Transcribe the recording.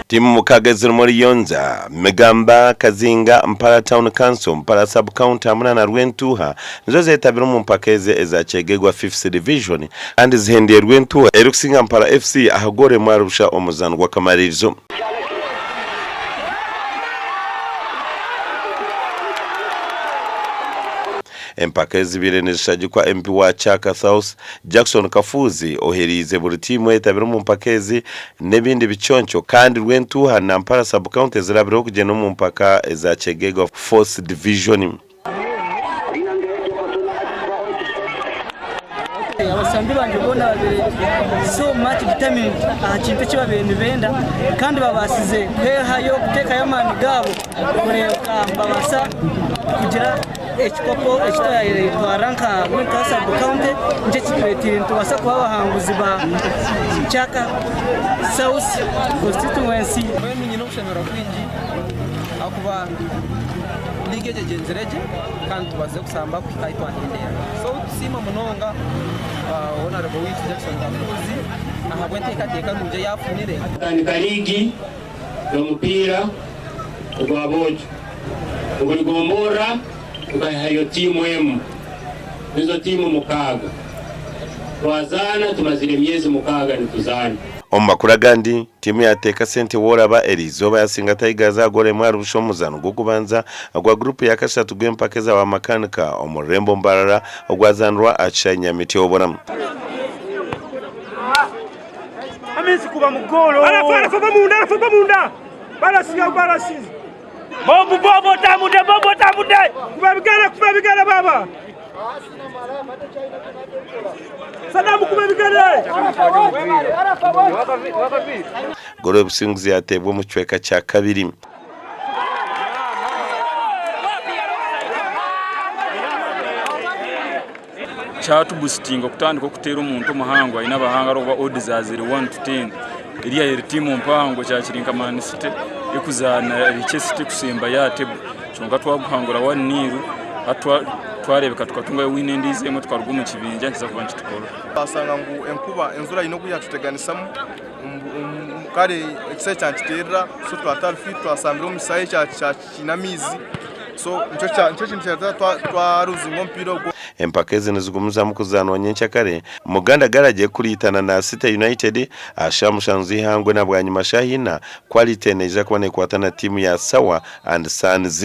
Tiimu mukaaga ezirimu Ruyonza, Migamba, Kazinga, Mpala Town Council, Mpala Sub County hamwe na Rwentuuha nizo zetabire omu mpaka ezi eza Kyegegwa Fifth Division kandi zihendeire Rwentuuha erikusinga Mpala FC aha goolo emwe ahari busha omu muzaano gw'akamaririzo. Empaka ezi zibaire nizishagikwa MP wa Kyaka South, Jackson Kafuuzi ohereize buri tiimu eyetabire omu mpaka ezi n'ebindi biconco kandi Rwentuuha na Mpala Sub County zirabireho kugyenda omu mpaka eza Kyegegwa Fourth Division. Abasambi bangye boona babaire so much determined aha kintu eki babaire nibenda kandi babaasize kwehayo kuteekayo amaani gaabo kureebeka nibabaasa kugira ekikopo eki twatwara nka Rwentuha Sub County nikyo ekitureeteire nitubaasa kuba abahanguzi ba Kyaka South Constituency. Mbwenu nyine okushemererwa kwingi ahakuba liigi egi egyenzire gye kandi tubazize kusamba kuhika ahi twahendera. So tusiima munonga Honarebo waitu Jackson Kafuuzi ahabw'enteekateeka nungi ei afunire. Kutandika liigi y'omupiira ogw'aboojo. Mu buri gomborora tukaihayo tiimu emwe, nizo tiimu mukaaga. Twazaana tumazire emyezi mukaaga nituzaana. Omu makuru agandi, tiimu ya Teeka Sente Woraba eriizooba yasinga Tigers aha goolo emwe ahari busha omu muzaano gw'okubanza ogwa guruupu ya kashatu gw'empaka eza bamakanika omu rurembo Mbarara ogwazaanirwa aha kishaayi Nyamityobora. Goolo y'obusinguzi yateebwa omu kicweka kya kabiri. Kyatubusitinga okutandika okuteera omuntu omuhango aine abahanga ahabw'okuba odds ziri one to ten eriya eri tiimu mpango kyakiri nka Man City erikuzaana erihikye City kusembayo aha table kyonka twaguhangura one nil hati twareebeka tukatungayo win endiijo emwe tukaruga omu kibinja nikiza kuba nikitukora. Twashanga ngu enkuba enjura eine oku yatuteganisamu kare ekisaayi kyakiterera so twaba tutari fit twasambira omu kisaayi ekiine amaizi so nikyo kintu kyaretera twaruzinga omupiira ogwo. Empaka ezi nizigumizamu kuzaanwa nyenkyakare, Muganda Garage erikuriitana na City United aha shaaha mushanju z'eihangwe na bwanyima shaaha ina, Quality neija kuba neekwata na tiimu ya Sawa and Sons.